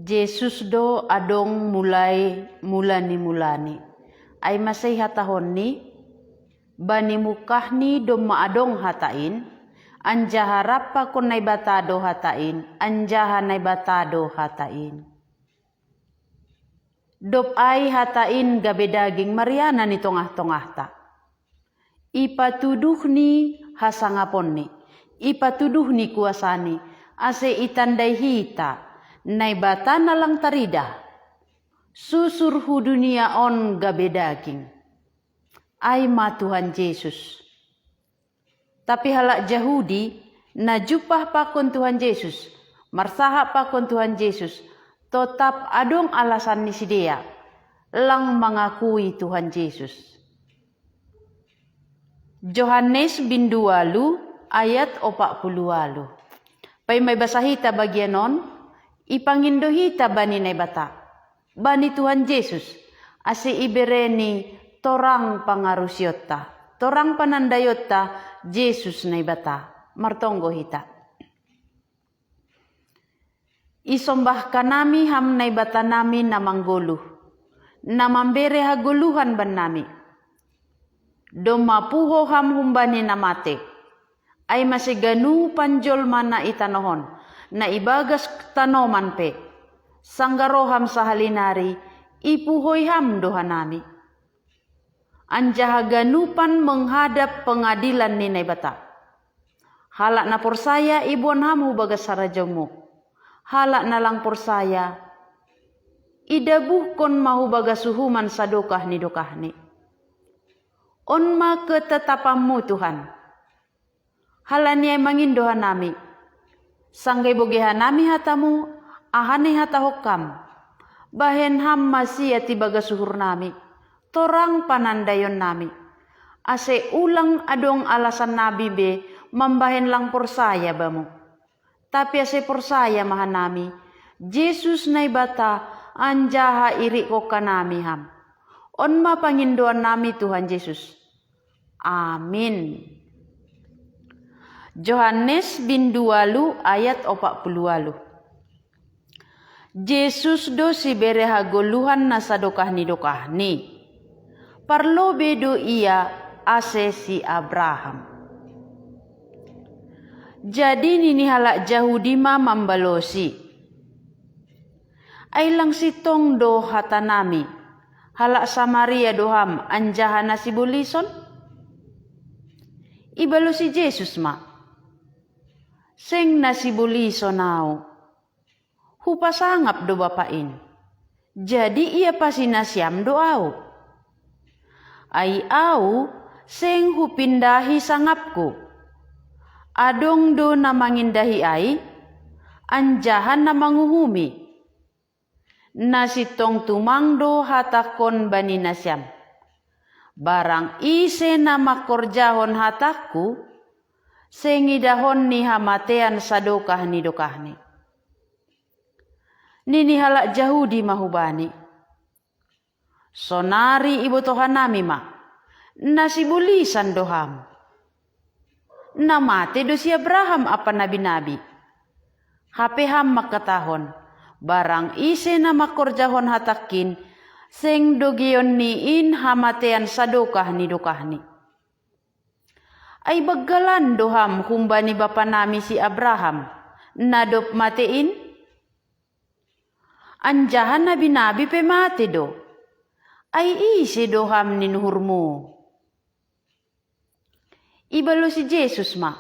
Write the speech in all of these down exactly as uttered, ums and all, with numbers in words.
Jesus do adong mulai mula ni mulani. Ai masa ihatahonni, bani mungkahni domma adong hata in, anjaha rap pakon Naibata do hata in, anjaha Naibata do hata in. Dob ai hata in gabe daging marianan i tongah-tongahta. Ipatuduhni hasangaponni, ipatuduhni kuasani, ase itandai hita, Naibata na lang taridah. Susur hu dunia on gabe daging. Ai ma Tuhan Jesus. Tapi halak Jahudi, na jumpah pakon Tuhan Jesus, marsahap pakon Tuhan Jesus, totap adong alasan ni sidea, lang mangakui Tuhan Jesus. Johannes bindu ualu ayat opat puluh ualu. Paima ibasa hita bagian on, ipangindo hita bani Naibata, bani Tuhan Jesus, ase ibereni torang pangarusionta, torang panandayonta Jesus Naibata, martonggo hita. Isombah hanami ham Naibatanami na manggoluh, na mambere hagoluhan bannami. Domma puho ham humbani na mate, ai mase ganupan jolma na i tanoh on, na ibagas tanoman pe, sanggah roh ham sahali nari, ipuhoi ham do hanami. Anjaha ganupan menghadap pengadilan ni Naibata. Halak na porsaya iboan ham hu bagas harajaonmu. Halak na lang porsaya, idabuhkon ma hu bagas uhuman sadokah ni dokahni. On ma ketetapanmu Tuhan. Halani ai mangindo hanami. Sanggah ibogei hanami hatamu, aha na ihatahon ham. Bahen ham ma siat ibagas uhurnami, torang panandaionnami. Ase ulang adong alasannami be mambahen lang porsaya bamu. Tapi ase porsaya ma hanami, Jesus Naibata anjaha irikkon hanami ham. On ma pangindoannami Tuhan Jesus. Amin. Johannes bindu ualu ayat opat puluh ualu. Jesus do sibere hagoluhan na sadokah ni dokahni. Parlobei do ia ase si Abraham. Jadi nini halak Jahudi ma mambalosi, ai lang sintong do hatanami, halak Samaria do ham anjaha na sibolison? Ibalosi Jesus ma, seng na sibolison ahu. Hupasangap do Bapa in. Jadi ia pasi nasiam do ahu. Ai ahu seng hupindahi sangapku. Adong do na mangindahi ai, anjaha na manguhumi. Na sintong tumang do hatangkon bani nasiam. Barang ise na mangkorjahon hatangku, seng idahonni hamatean sadokah ni dokahni. Nini halak Jahudi ma hubani, sonari iboto hanami ma, na sibolisan do ham. Na mate do si Abraham ampa nabi-nabi. Hape ham mangkatahon, barang ise na mangkorjahon hatangkin, seng dogeonni in hamatean sadokah ni dokahni. Ai banggalan do ham humbani bapanami si Abraham, na dob mate in? Anjaha nabi-nabi pe mate do. Ai ise do ham ninuhurmu? Ibalosi Jesus ma,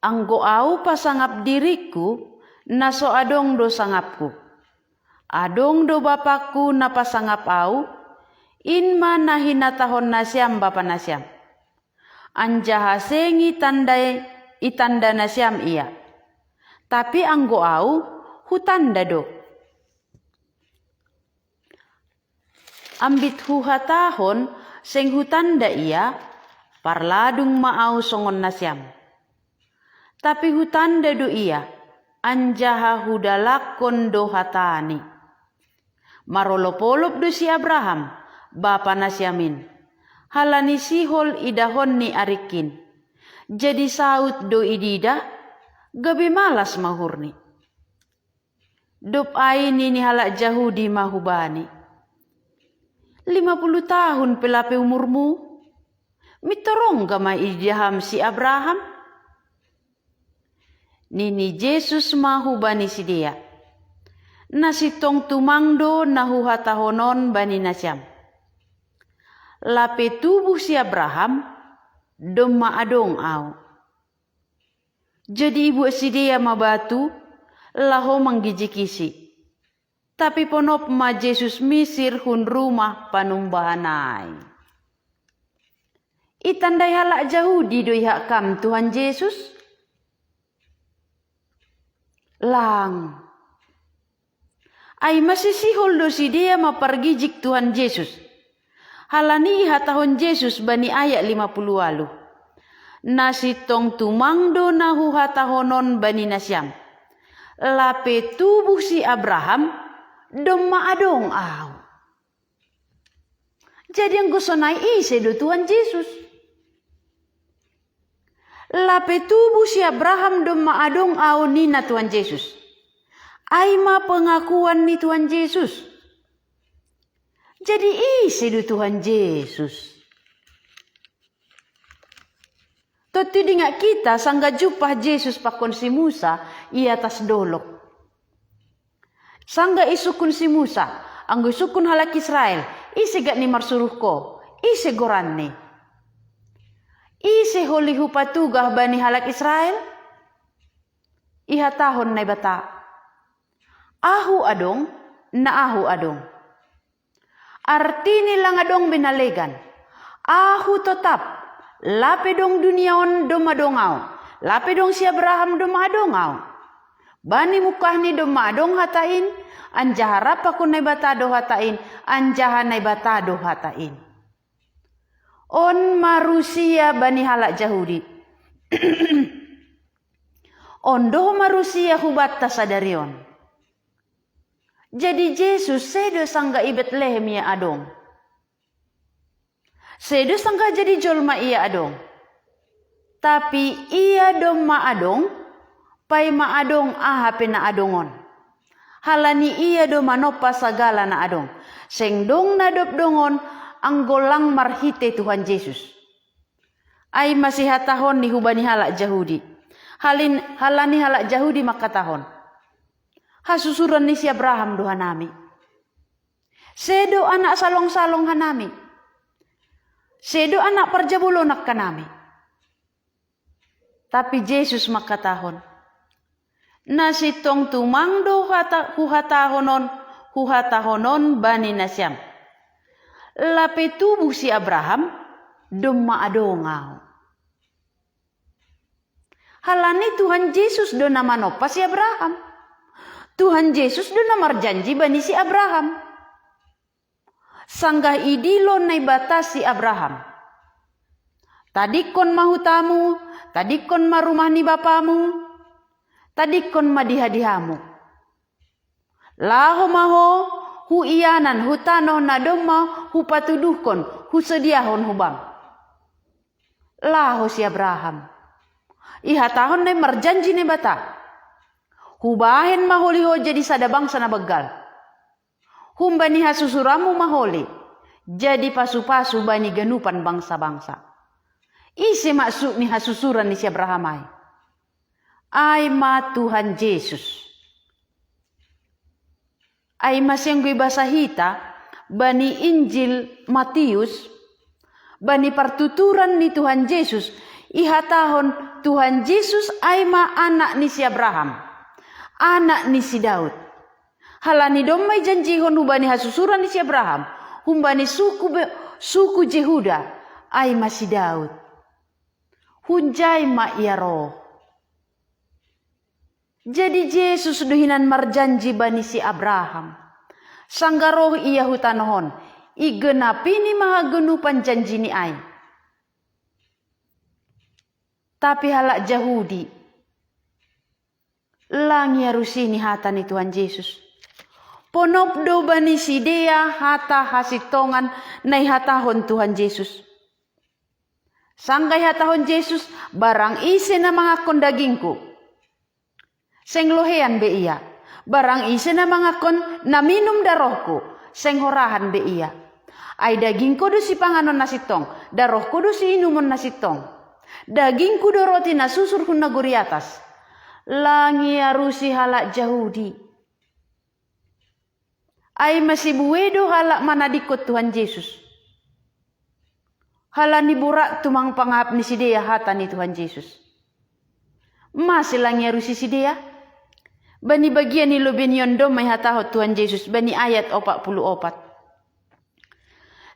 anggo ahu pasangap diringku, na so adong do sangapku. Adong do Bapangku na pasangap ahu, in ma na hinatahon nasiam bapa nasiam. Anjaha seng itandai, itanda nasiam ia. Tapi anggo ahu, hutanda do. Ambit huhatahon, seng hutanda ia, parladung ma ahu songon nasiam. Tapi hutanda do ia, anjaha hudalankon do hatani. Marolop-olop do si Abraham, bapa nasiam in, halani sihol idahon ni aringkin. Jadi saut do ididah, gabe malas ma uhurni. Dob ai nini halak Jahudi ma hu Bani: "Lima puluh tahun pe lape umurMu? Mintor rongga ma ididah Ham si Abraham?" Nini Jesus ma hubani sidea: "Na sintong tumang do na Huhatahon on bani nasiam: Lape tubuh si Abraham, domma adong Ahu." Jadi ibuat sidea ma batu laho manggijikisi. Tapi ponop ma Jesus misir hun rumah panumbahan ai. "Itandai halak Jahudi do iha Kam Tuhan Jesus?" Lang. Ai masisihol do sidea mapargijik Tuhan Jesus. Halani ihatahon Jesus bani ayat lima puluh ualuh: "Na sintong tumang do na Huhatahon on bani nasiam: Lape tubuh si Abraham, domma adong Ahu." Jadi anggo sonai ise do Tuhan Jesus? "Lape tubuh si Abraham, domma adong Ahu," ninna Tuhan Jesus. Ai ma pengakuan ni Tuhan Jesus. Jadi ise do Tuhan Jesus? Tontu idingat hita sanggah jumpah Jesus pakon si Musa i atas dolok. Sanggah isungkun si Musa, anggo isungkun halak Israel, ise gatni marsuruh ho, ise goranni? Ise holi hupatugah bani halak Israel? Ihatahon Naibata: "Ahu adong, na Ahu adong." Artini lang adong be na legan. Ahu totap, lape dong dunia on domma adong Ahu, lape dong si Abraham domma adong Ahu. Bani mungkahni domma adong hata in, anjaha rap pakon Naibata do hata in, anjaha Naibata do hata in. On ma rusia bani halak Jahudi. On do ma rusia hubanta sadari on. Jadi Jesus sedo sanggah i Betlehem ia adong. Sedo sanggah jadi jolma ia adong. Tapi ia domma adong, paima adong aha pe na adong on. Halani ia do manompa sagala na adong. Seng dong na dob dong on, anggo lang marhite Tuhan Jesus. Ai masihatahon ni hubani halak Jahudi. Halin, halani halak Jahudi mangkatahon: "Hasusuran ni si Abraham do hanami. Sedo anak salong-salong hanami. Sedo anak parjabolonan hanami." Tapi Jesus mangkatahon: "Na sintong tumang do hata, huhatahon on, huhatahon on bani nasiam: Lape tubuh si Abraham, domma adong Ahu." Halani Tuhan Jesus do na manompa si Abraham. Tuhan Jesus do na marjanji bani si Abraham. Sanggah idilo Naibata si Abraham: "Tadingkon ma hutamu, tadingkon ma rumah ni bapamu, tadingkon ma dihadihamu. Laho ma ho hu ianan, hu tanoh na domma hupatuduhkon, husodiahon hu bam." Laho si Abraham. Ihatahon nai marjanji Naibata: "Hubahen ma holi ho jadi sada bangsa na banggal. Humbani hasusuranmu ma holi jadi pasu-pasu bani ganupan bangsa-bangsa." Ise maksud ni hasusuran ni si Abraham ai? Ai ma Tuhan Jesus. Ai ma sianggo ibasa hita bani Injil Matius, bani partuturan ni Tuhan Jesus, ihatahon Tuhan Jesus ai ma anak ni si Abraham, anak ni si Daud. Halani domma ijanjihon hubani hasusuran ni si Abraham, humbani suku be-, suku Jehuda, ai ma si Daud. Hunjai ma ia roh. Jadi Jesus do hinan marjanji bani si Abraham. Sanggah roh ia hu tanoh on, igenapini ma haganupan janjini ai. Tapi halak Jahudi lang ia rusini hata ni Tuhan Jesus. Ponop do bani sidea hata hasintongan na ihatahon Tuhan Jesus. Sanggah ihatahon Jesus: "Barang ise na mangankon dagingku, seng lohean be ia. Barang ise na mangakkon, na minum darohku, seng horahan be ia. Ai dagingku do sipanganon na sintong, darohku do siinumon na sintong. Dagingku do roti na susur hun nagori atas. Lang iarusi halak Jahudi. Ai masibue do halak manadingkon Tuhan Jesus. Halani borat tumang pangahap ni sidea hata ni Tuhan Jesus. Mase lang iarusi sidea? Bani bagian ni lobei ni on domma ihatahon Tuhan Jesus bani ayat opat puluh opat.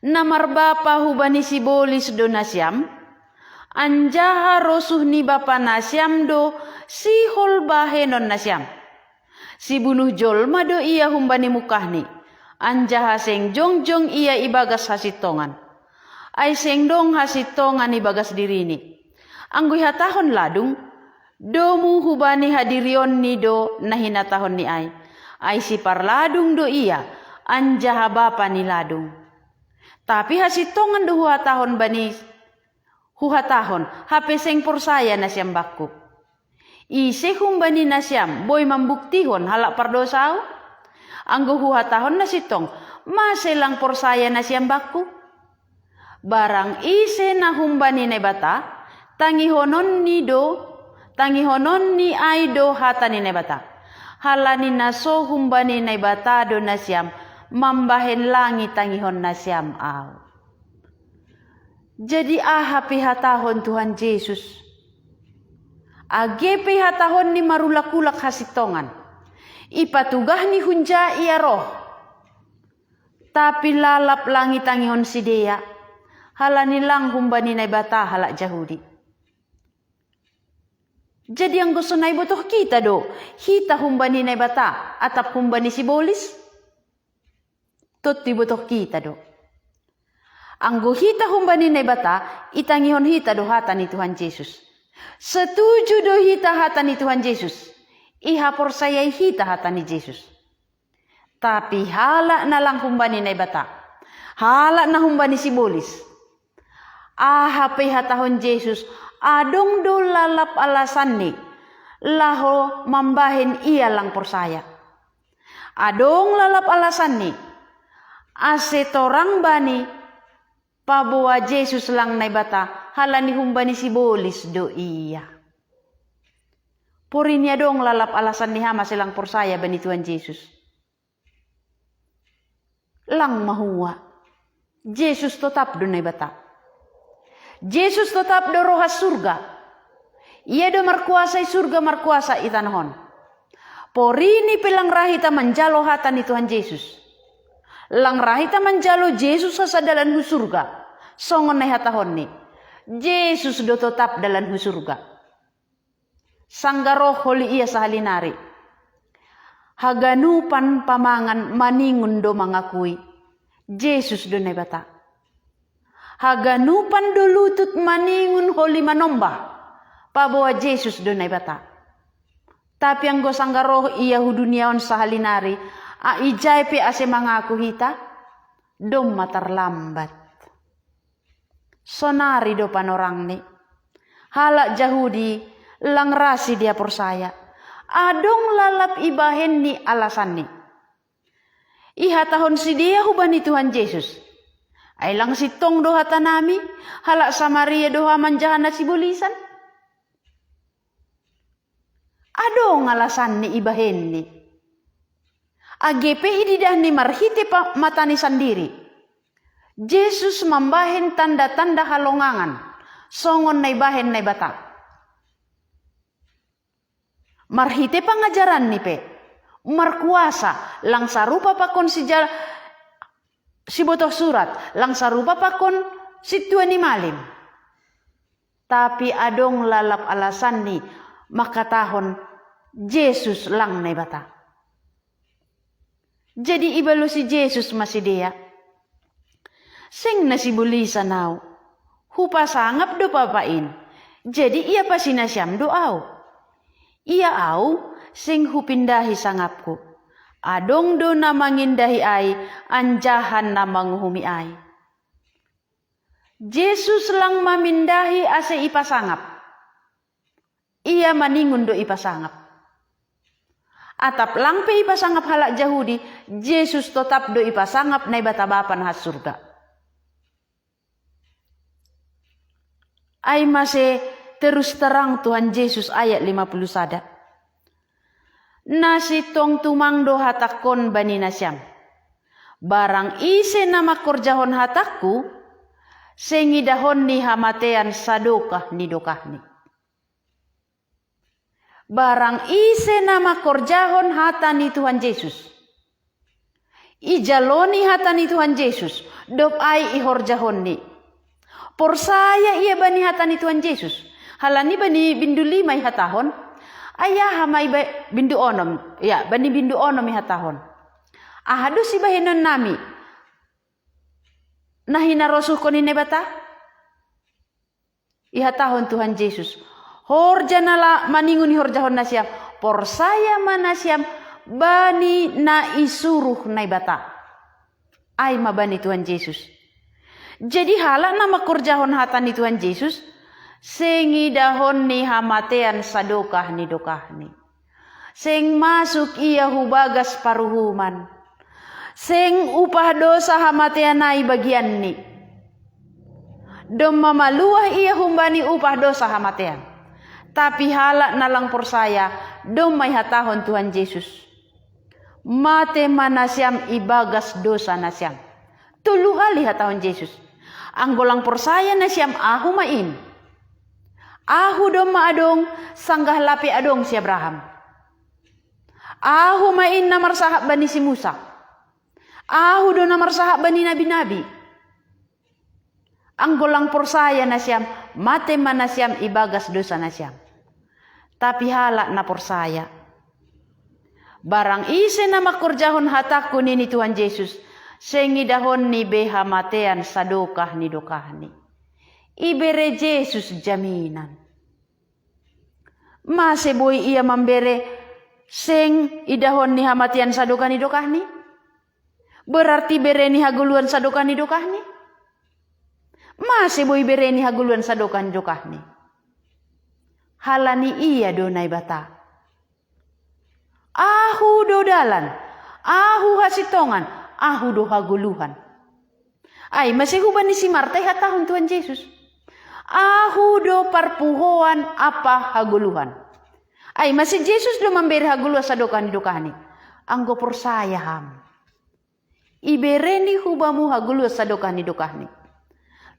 Na marbapa hubani sibolis do nasiam, anjaha rosuh ni bapa nasiam do sihol bahenon nasiam. Sibunuh jolma do ia humbani mungkahni, anjaha seng jongjong ia ibagas hasintongan. Ai seng dong hasintongan ibagas dirini. Anggo ihatahon ladung, domu hubani hadirionni do na hinatahonni ai. Ai siparladung do ia, anjaha bapa ni ladung. Tapi hasintongan do huhatahon bani, huhatahon, hape seng porsaya nasiam bakku. Ise humbani nasiam boi mambuktihon halak pardosa ahu? Anggo huhatahon na sintong, mase lang porsaya nasiam bakku? Barang ise na humbani Naibata, tangihononni do, tangihononni ai do hata ni Naibata. Halani na so humbani Naibata do nasiam, mambahen langi tangihon nasiam ahu. Jadi aha pe ihatahon Tuhan Jesus? Age pe ihatahonni marulak-ulak hasintongan, ipatugahni hunja ia roh. Tapi lalap lang itangihon sidea, halani lang humbani Naibata halak Jahudi. Jadi anggo sonai botoh kita do, hita humbani Naibata atap humbani sibolis? Tontu ibotoh kita do. Anggo hita humbani Naibata, itangihon hita do hata ni Tuhan Jesus. Setuju do hita hata ni Tuhan Jesus. Ihaporsayai hita hata ni Jesus. Tapi halak na lang humbani Naibata, halak na humbani sibolis, aha pe ihatahon Jesus, adong do lalap alasanni laho mambahen ia lang porsaya. Adong lalap alasanni, ase torang bani paboa Jesus lang Naibata, halani humbani sibolis do ia. Porini adong lalap alasanni ham ase lang porsaya bani Tuhan Jesus? Lang mahua. Jesus totap do Naibata. Jesus totap do roha surga. Ia do markuasa i surga, markuasa i tanoh on. Porini pe lang ra hita manjalo hata ni Tuhan Jesus. Lang ra hita manjalo Jesus asa dalan hu surga. Songon na ihatahonni, Jesus do totap dalan hu surga. Sanggah roh holi ia sahalinari, haganupan pamangan maningon do mangakui Jesus do Naibata. Haganupan do lutut maningon holi manomba, paboa Jesus do Naibata. Tapi anggo sanggah roh ia hu dunia on sahalinari, ai ijai pe ase mangaku hita, domma tarlambat. Sonari do panorangni. Halak Jahudi lang ra sidea porsaya. Adong lalap ibahenni alasanni. Ihatahon sidea hubani Tuhan Jesus, ai lang sintong do hatanami, halak Samaria do ham anjaha na sibolisan? Adong alasanni ibahenni. Age pe ididahni marhite matani sandiri, Jesus mambahen tanda-tanda halongangan, songon na ibahen Naibata. Marhite pangajaranni pe, markuasa, lang sarupa pakon sijal sibotoh surat, lang sarupa pakon sintua ni malim. Tapi adong lalap alasanni mangkatahon Jesus lang Naibata. Jadi ibalosi Jesus ma sidea, seng na sibolisan ahu. Hupasangap do Bapa in. Jadi ia pasinasiam do ahu. Ia ahu seng hupindahi sangapku. Adong do na mangindahi ai, anjaha na manguhumi ai. Jesus lang mamindahi ase ipasangap. Ia maningon do ipasangap. Atap lang pe ipasangap halak Jahudi, Jesus totap do ipasangap Naibata Bapa na ha surga. Ai mase terus terang Tuhan Jesus, ayat lima puluh sada. Na sintong tumang do hatangkon bani nasiam. Barang ise na mangkorjahon hatangku, seng idahon ni hamatean sadokah ni dokahni. Barang ise na mangkorjahon hata ni Tuhan Jesus. Ijaloni hata ni Tuhan Jesus, dob ai ihorjahonni. Porsaya ia bani hata ni Tuhan Jesus. Halani bani bindu lima ihatahon, ai aha ma iba-, bindu onom, ya, bani bindu onom ihatahon. Aha do sibahenon nami na hinarosuhkon ni Naibata? Ihatahon Tuhan Jesus, horja na la maningon ihorjahon nasiam, porsaya ma nasiam bani na isuruh Naibata. Ai ma bani Tuhan Jesus. Jadi halak na mangkorjahon hata ni Tuhan Jesus, seng idahon ni hamatean sadokah ni dokahni. Seng masuk ia hu bagas paruhuman. Seng upah dosa hamatean ai bagianni. Domma maluah ia humbani upah dosa hamatean. Tapi halak na lang porsaya, domma ihatahon Tuhan Jesus, mate ma nasiam ibagas dosa nasiam. Tolu hali ihatahon Jesus. Anggo lang porsaya nasiam, ahu ma in. Ahu domma adong, sanggah lape adong si Abraham. Ahu ma in na marsahap bani si Musa. Ahu do na marsahap bani nabi-nabi. Anggo lang porsaya nasiam, mate ma nasiam ibagas dosa nasiam. Tapi halak na porsaya. Barang ise na mangkorjahon hatangku, nini Tuhan Jesus, seng idahonni be hamatean sadokah ni dokahni. Ibere Jesus jaminan. Mase boi ia mambere seng idahon ni hamatean sadokah ni dokahni? Berarti bere ni hagoluhan sadokah ni dokahni? Mase boi bere ni hagoluhan sadokah ni dokahni? Halani ia do Naibata. Ahu do dalan, ahu hasintongan, ahu do hagoluhan. Ai mase hubani si Marta ihatahon Tuhan Jesus, ahu do parpuhoan ampa hagoluhan. Ai mase Jesus do mambere hagoluhan sadokah ni dokahni. Anggo porsaya ham, ibereni hubamu hagoluhan sadokah ni dokahni.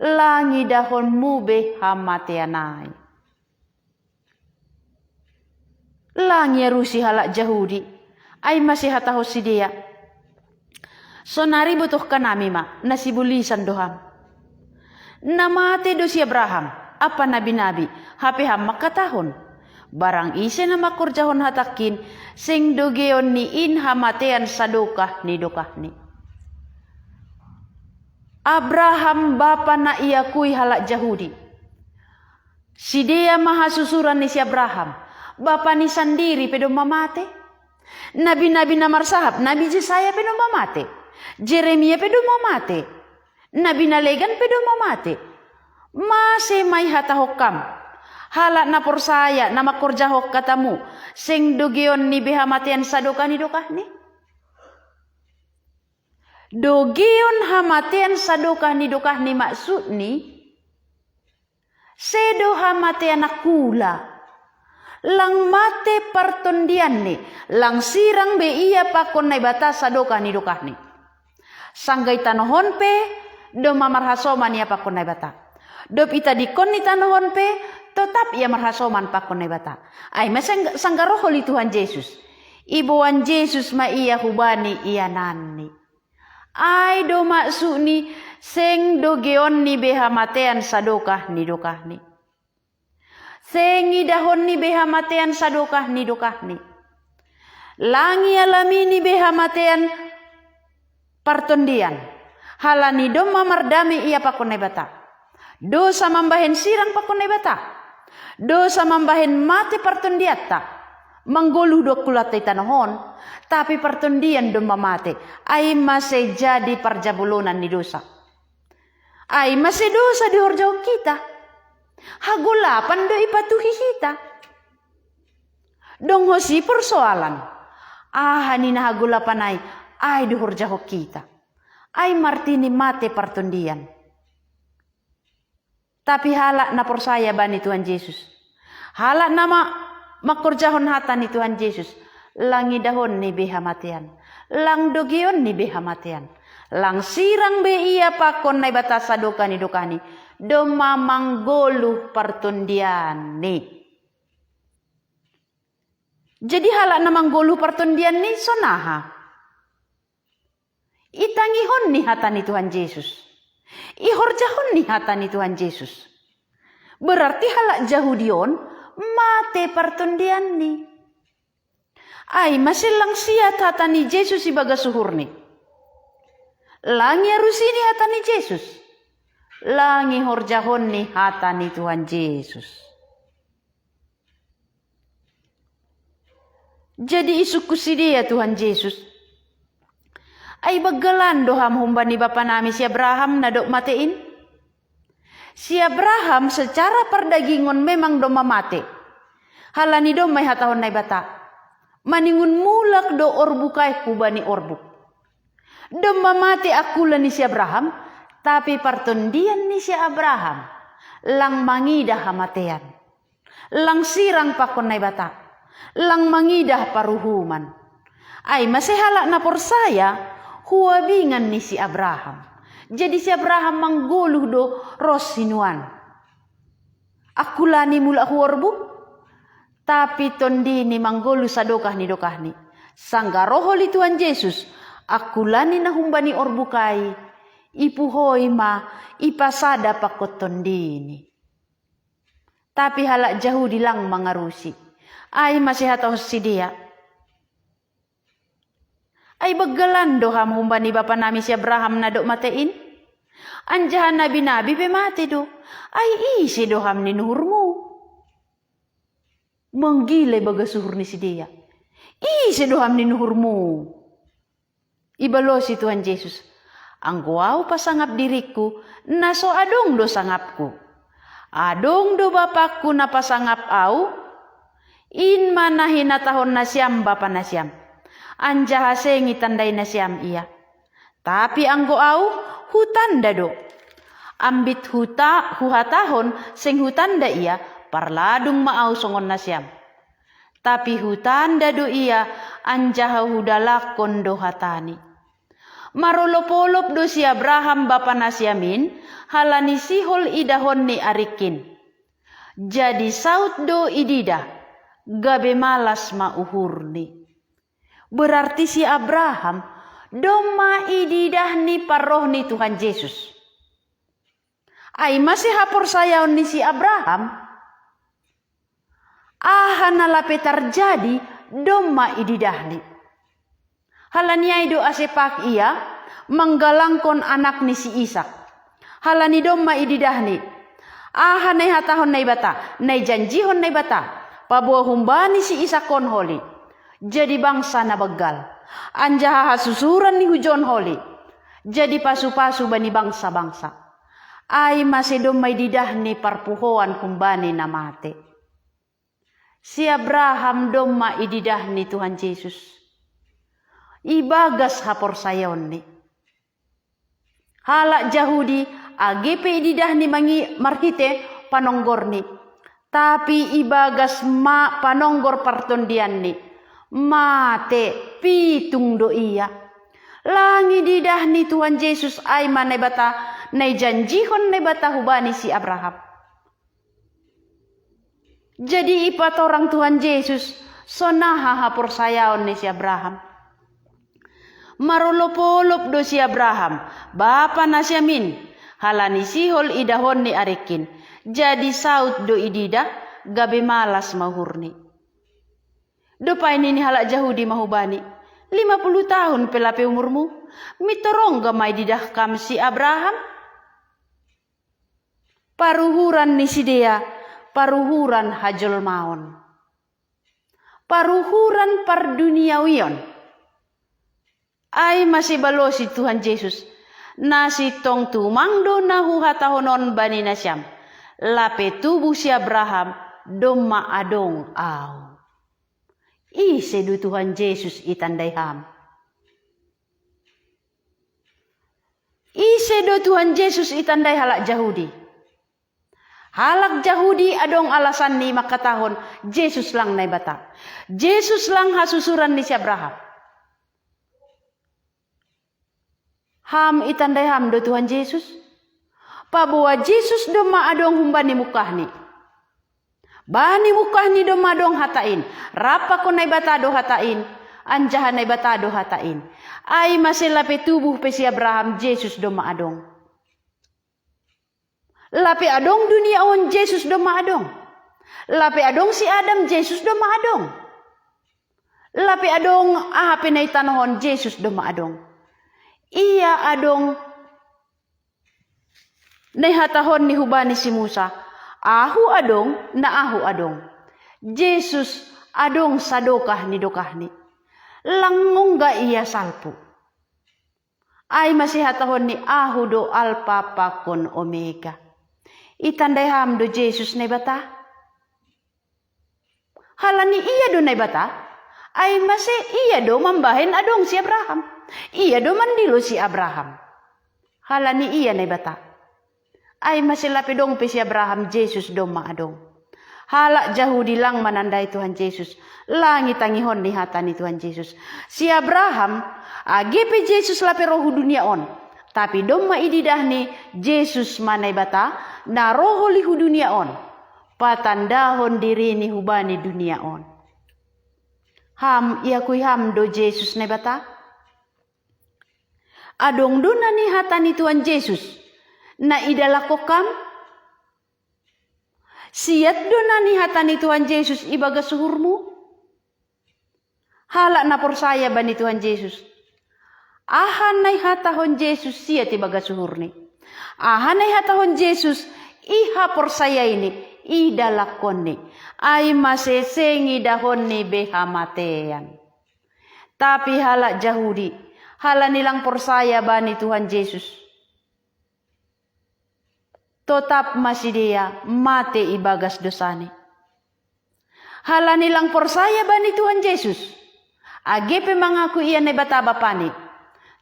Lang idahonmu be hamatean ai. Lang iarusi halak Jahudi. Ai mase hatahon sidea, sonari botoh hanami ma, na sibulisan do ham. Na mate do si Abraham ampa nabi-nabi, hape ham mangkatahon, barang ise na mangkorjahon hatangkin, seng dogeon ni in hamatean sadokah ni dokahni. Abraham bapa na iakui halak Jahudi. Sidea ma hasusuran ni si Abraham. Bapani sandiri pe domma mate. Nabi-nabi na marsahap, Nabi Jesaya pe domma mate. Jeremia pe domma mate. Nabi na legan pe domma mate. Mase ma ihatahon ham, halak na porsaya na mangkorjahon hatamu, seng dogeon ni be hamatean sadokah ni dokahni? Dogeon hamatean sadokah ni dokahni maksudni, sedo hamatean angkula. Lang mate partondianni, lang sirang be ia pakon Naibata sadokah ni dokahni. Sanggah i tanoh on pe, domma marhasoman ia pakon Naibata. Dob itadingkon ni tanoh on pe, totap ia marhasoman pakon Naibata. Ai ma sang-, sanggah roh oli Tuhan Jesus. Iboan Jesus ma ia hubani iananni. Ai do maksudni, seng dogeon ni be hamatean sadokah ni dokahni. Seng idahon ni be hamatean sadokah ni dokahni. Lang ialami ni be hamatean partondian. Halani domma mardame ia pakon Naibata. Dosa mambahen sirang pakon Naibata. Dosa mambahen mate partondianta. Manggoluh do angkulanta i tanoh on, tapi partondian domma mate. Ai mase jadi parjabolonan ni dosa. Ai mase dosa dihorjahon hita. Hagolapan do ipatuhi hita. Dong hosi persoalan. Aha ni na hagolapan ai, ai do horjahon hita. Ai martini mate partondian. Tapi halak na porsaya bani Tuhan Jesus, halak na ma-, mangkorjahon hata ni Tuhan Jesus, lang idahon ni be hamatean, lang dogeon ni be hamatean, lang sirang be ia pakon Naibata sadokah ni dokahni, domma manggoluh partondianni. Jadi halak na manggoluh partondianni sonaha? Itangihon ni hata ni Tuhan Jesus. Ihorjahon ni hata ni Tuhan Jesus. Berarti halak Jahudi on mate partondianni. Ai mase lang siat hata ni Jesus ibagas uhurni. Lang iarusini hata ni Jesus. Lang ihorjahon ni hata ni Tuhan Jesus. Jadi isungkun sidea Tuhan Jesus. Ai banggalan do ham humbani bapanami si Abraham na dob mate in? Si Abraham secara pardagingon memang domma mate. Halani domma ihatahon Naibata, maningon mulak do orbuk ai hubani orbuk. Domma mate angkula ni si Abraham, tapi partondian ni si Abraham lang mangidah hamatean. Lang sirang pakon Naibata, lang mangidah paruhuman. Ai mase halak na porsaya huabingan ni si Abraham. Jadi si Abraham manggoluh do ros sinuan. Angkulani mulak hu orbuk, tapi tondini manggoluh sadokah ni dokahni. Sanggah ro holi Tuhan Jesus, angkulani na humbani orbuk ai, ipuhoi ma, ipasada pakon tondini. Tapi halak Jahudi lang mangarusi. Ai mase hatahon sidea. Ai banggalan do ham humbani bapanami si Abraham na dob mate in? Anjaha nabi-nabi pe mate do. Ai ise do ham ni nuhurmu? Manggila ibagas uhur ni sidea. Ise do ham ni nuhurmu? Ibalosi Tuhan Jesus, anggo au pasangap diringku, na so adong do sangapku. Adong do Bapangku na pasangap au, in ma na hinatahon nasiam bapa nasiam. Anjaha seng itandai nasiam ia. Tapi anggo au, hutanda do. Ambit huta, huhatahon, seng hutanda ia, parladung ma au songon nasiam. Tapi hutanda do ia, anjaha hudalakkon do hatani. Marolop-olop do si Abraham bapa nasiam in, halani sihol idahon ni aringkin. Jadi saut do ididah, gabe malas ma uhurni. Berarti si Abraham, domma ididah ni parroh ni Tuhan Jesus. Ai mase haporsayaon ni si Abraham? Aha na lape tarjadi domma ididahni. Halani ai do ase pak ia manggalangkon anakni si Isak. Halani domma ididahni. Aha na ihatahon Naibata, na ijanjihon Naibata, paboa humbani si Isak on holi. Jadi bangsa na banggal. Anjaha hasusuran ni hujon holi. Jadi pasu-pasu bani bangsa-bangsa. Ai mase domma ididahni parpuhoan humbani na mate. Si Abraham domma ididah ni Tuhan Jesus. Ibagas haporsayaonni. Halak Jahudi, age pe ididah ni mangi-, marhite panonggorni. Tapi ibagas ma panonggor partondianni. Mate, pitung do ia. Lang ididah ni Tuhan Jesus ai ma Naibata, na ijanjihon Naibata hubani si Abraham. Jadi ipatorang Tuhan Jesus, sonaha haporsayaon ni si Abraham. Marolop-olop do si Abraham, bapa nasiam in, halani sihol idahon ni aringkin, jadi saut do ididah, gabe malas ma uhurni. Dopai nini halak Jahudi ma hubani, lima puluh tahun pe lape umurmu, mintor rongga ma ididah kam si Abraham? Paruhuran ni sidea, paruhuran hajolmaon. Paruhuran parduniawion. Ai ma sibalosi Tuhan Jesus, na sintong tumang do na huhatahon on bani nasiam, lape tubu si Abraham, domma adong au. Ise do Tuhan Jesus itandai ham? Ise do Tuhan Jesus itandai halak Jahudi? Halak Jahudi adong alasanni mangkatahon Jesus lang Naibata. Jesus lang hasusuran ni si Abraham. Ham itandai ham do Tuhan Jesus? Paboa Jesus domma adong humbani mungkahni. Bani mungkahni domma adong hata in. Rap pakon Naibata do hata in. Anjaha Naibata do hata in. Ai mase lape tubuh pe si Abraham Jesus domma adong. Lape adong dunia on Jesus domma adong. Lape adong si Adam Jesus domma adong. Lape adong aha pe na i tanoh on Jesus domma adong. Ia adong na ihatahonni hubani si Musa, ahu adong na ahu adong. Jesus adong sadokah ni dokahni. Lang ongga ia salpu. Ai mase hatahonni ahu do Alpa pakon Omega. Itandai ham do Jesus Naibata? Halani ia do Naibata? Ai mase ia do mambahen adong si Abraham. Ia do mandilo si Abraham. Halani ia Naibata? Ai mase lape dong pe si Abraham Jesus domma adong. Halak Jahudi lang manandai Tuhan Jesus. Lang itangihonni hata ni Tuhan Jesus. Si Abraham, age pe Jesus lape roh hu dunia on. Tapi domma ididahni Jesus ma Naibata, na roh oli hu dunia on. Patandahon dirini hubani dunia on. Ham iakui ham do Jesus Naibata? Adong do na nihata ni Tuhan Jesus na idalakkon ham? Siat do na nihata ni Tuhan Jesus ibagas uhurmu? Halak na porsaya bani Tuhan Jesus, aha na ihatahon Jesus siat ibagas uhurni. Aha na ihatahon Jesus, ihaporsayaini, idalakkonni. Ai mase seng idahonni be hamatean. Tapi halak Jahudi, halani lang porsaya bani Tuhan Jesus, totap ma sidea mate ibagas dosani. Halani lang porsaya bani Tuhan Jesus, age pe mangaku ia Naibata Bapani,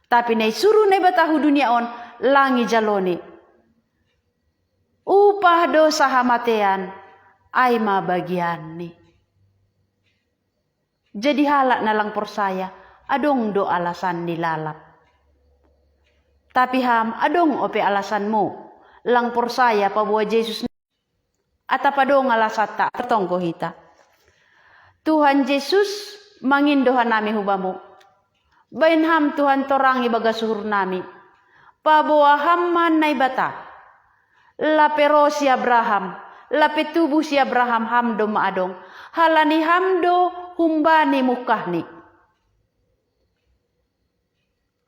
tapi na isuru Naibata hu dunia on lang ijaloni. Upah dosa hamatean, ai ma bagianni. Jadi halak na lang porsaya, adong do alasanni lalap. Tapi ham adong ope alasanmu lang porsaya paboa Jesus? Atap adong alasanta? Martonggo hita. Tuhan Jesus, mangindo hanami hu Bamu. Baen Ham Tuhan torang ibagas uhurnami. Paboa Ham ma Naibata. Lape ro si Abraham, lape tubuh si Abraham Ham domma adong. Halani Ham do humbani mungkahni.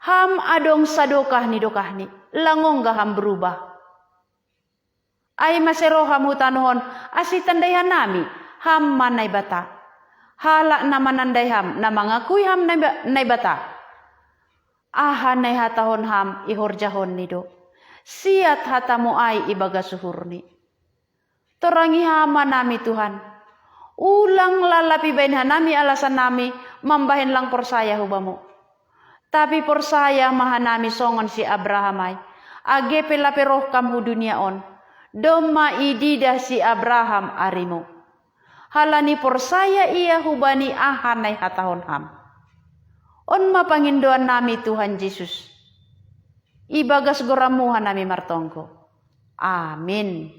Ham adong sadokah ni dokahni, lang ongga Ham berubah. Ai mase ro Ham hu tanoh on, ase itandai hanami Ham ma Naibata. Halak na manandai Ham, na mangakui Ham Naiba-, Naibata, aha na ihatahon Ham ihorjahonni do. Siat hataMu ai ibagas uhurni. Torangi Ham hanami Tuhan. Ulang lalap ibaen hanami alasannami mambahen lang porsaya hu Bamu. Tapi porsaya ma hanami songon si Abraham ai, age pe lape roh Kam hu dunia on, domma ididah si Abraham ariMu. Halani porsaya ia hubani aha na ihatahon Ham. On ma pangindoannami Tuhan Jesus. Ibagas goranMu hanami martonggo. Amin.